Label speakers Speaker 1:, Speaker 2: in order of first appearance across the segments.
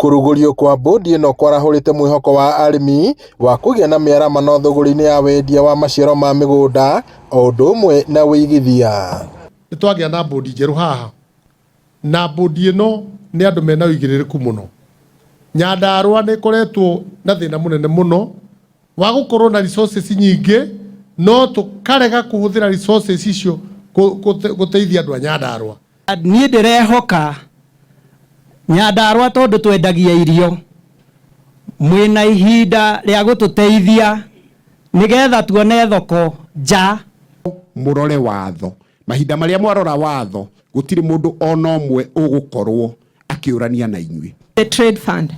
Speaker 1: Kũrugũrio kwa bũndi ĩno kwarahũrĩte mwĩhoko wa arĩmi wa kũgĩa na mĩaramano thũgũrĩ-inĩ ya wendia wa maciaro ma mĩgũnda o ũndũ ũmwe na wĩigithia.
Speaker 2: Nĩ twagĩa na bũndi njerũ haha, na bũndi ĩno nĩ andũ mena ũigĩrĩrĩku mũno. Nyandarũa nĩ ĩkoretwo na thĩna mũnene mũno wa gũkorwo na resources nyingĩ, no tũkarega kũhũthĩra resources icio gũteithia andũ a Nyandarũa.
Speaker 3: Niĩ ndĩrehoka Nyandarũa tondũ twendagia irio, mwĩna ihinda rĩa gũtũteithia nĩgetha tuone thoko nja.
Speaker 4: Mũrore watho. Mahinda marĩa mwarora watho, gũtirĩ mũndũ ona ũmwe ũgũkorwo akĩũrania na inyuĩ.
Speaker 5: The Trade Fund.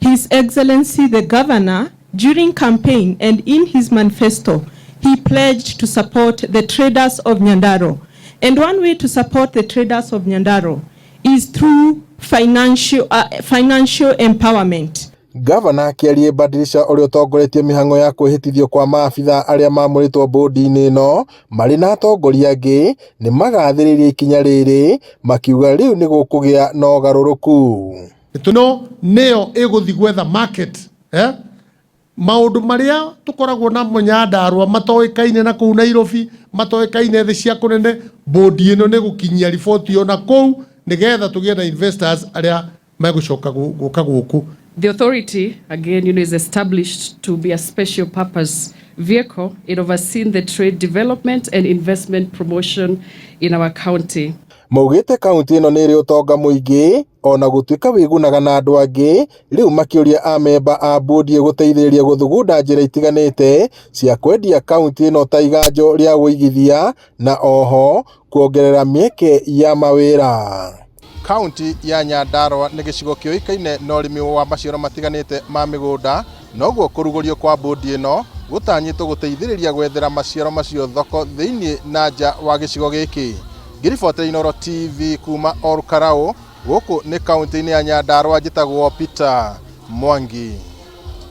Speaker 5: His Excellency the Governor, during campaign and in his manifesto, he pledged to support the traders of Nyandarua. And one way to support the traders of Nyandarua is through financial empowerment.
Speaker 1: Gavana Kĩarie Badilisha ũrĩa ũtongoretie mĩhang'o ya kwĩhĩtithio kwa maabitha arĩa mamũrĩtwo bũndi-inĩ ĩno marĩ na atongoria angĩ nĩ magathĩrĩria ikinya rĩrĩ, makiuga rĩu nĩ gũkũgĩa na ũgarũrũku.
Speaker 2: Ĩno nĩyo ĩgũthiĩ gwetha market, eh? Maũndũ marĩa tũkoragwo namo Nyandarũa matoĩkaine na kũu Nairobi, matoĩkaine thĩ cia kũnene, bũndi ĩno nĩ gũkinyia riboti ona kũu nĩgetha tũgĩe na investors arĩa megũcoka gũka gũkũ.
Speaker 6: The authority, again, is established to be a special purpose vehicle in overseeing the trade development and investment promotion in our county.
Speaker 1: Maugĩte kaunti ĩno nĩ ĩrĩ ũtonga mũingĩ ona gũtuĩka wĩgunaga na andũ angĩ, rĩu makĩũria amemba a bũndi gũteithĩrĩria gũthugunda njĩra itiganĩte cia kwendia kaunti ĩno ta iganjo rĩa wũigithia na oho kuongerera mĩeke ya mawĩra. Kaunti ya Nyandarua nĩ gĩcigo kĩũĩkaine na ũrĩmi wa maciaro matiganĩte ma mĩgũnda, noguo kũrugũrio kwa bũndi ĩno gũtanyĩtwo gũteithĩrĩria gwethera maciaro macio thoko thĩinĩ na nja wa gĩcigo gĩkĩ. Ngĩribotera Inooro TV kuma Ol Kalou, gũkũ nĩ kaunti-inĩ ya Nyandarua, njĩtagwo Peter Mwangi.